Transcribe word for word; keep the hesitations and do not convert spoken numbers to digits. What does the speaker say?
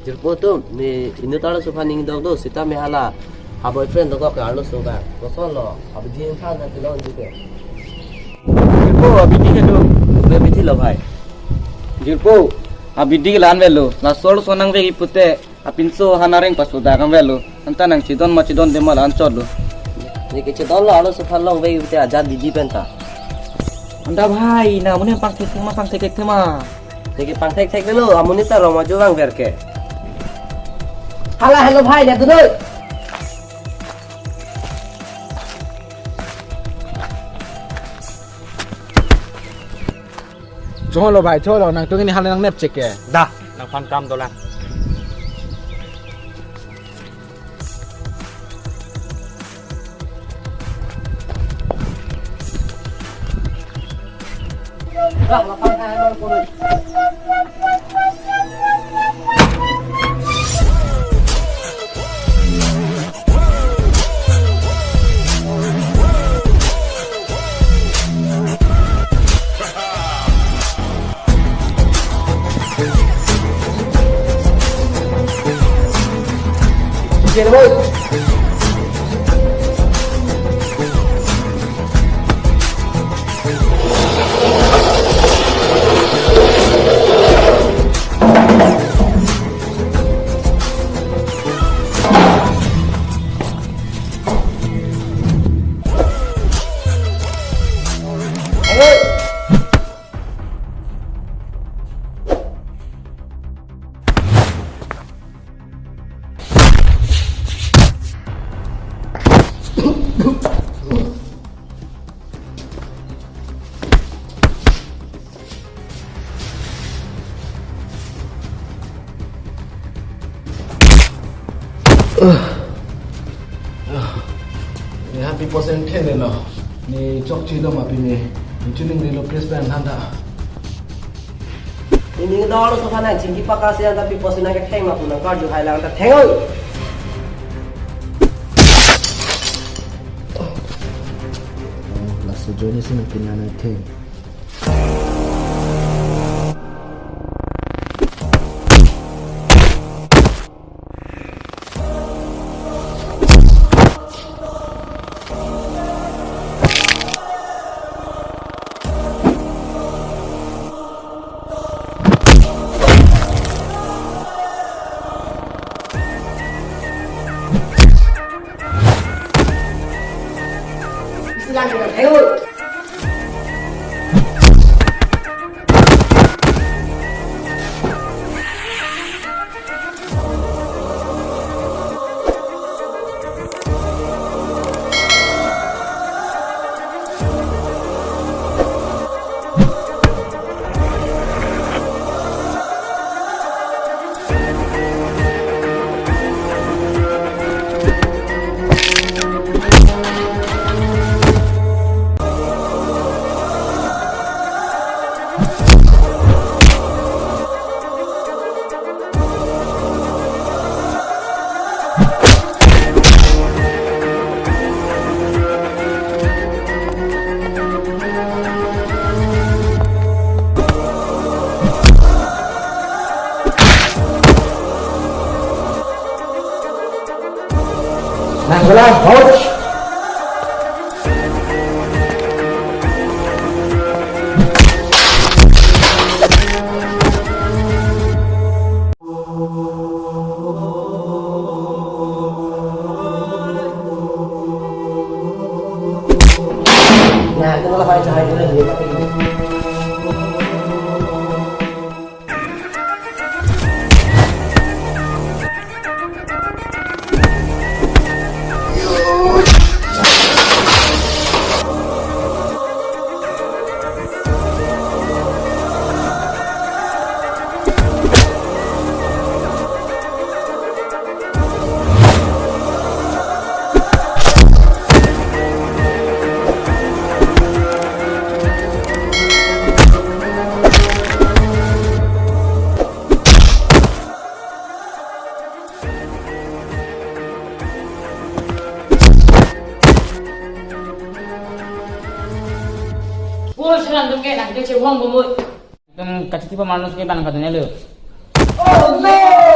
Jirpo atum, ne inut arloso aphan ning dok do, seta me hala ha boyfriend dokok ke arloso abang. Kosonlo, abidi ingthan na pilon juke. Jirpo, abidi ke do. Ne abidi lo bhai. Jirpo, abidi ke la-an avelo. Laso arloso nangvek-ik pute, apinso hanareng pasoda kang avelo. Anta nangchidon ma chidonde ma la-an chotlo. Ne kechidonlo arloso aphan long vek-ik pute ajat abidi penta. Anta bhai, na amonit pangthek ma pangthek thek ma. Neke pangthek thek avelo, amonit ta rong ajo vangver ke. Hala, hello bhai, lihat dulu. Cholo bhai, cholo, nangtum ini hala nangnepchek ke. Da, nangphan kam dolang. Neli ha pi posen thele lo. Ne chokche do ma pine. Ne chuning rilo press ban han da. Neli dolo sofa nangchingki pakasi anta pi posen nangketheng ma pu nangkarju hai lang ta theng oi. Oh, laso ajoine si nangpinang nangtheng. Nanggola, hot. Oi, selam dong ke, nang kece uang bumut. Tum kaciti pemanus ke ban katanya lu. Oh no!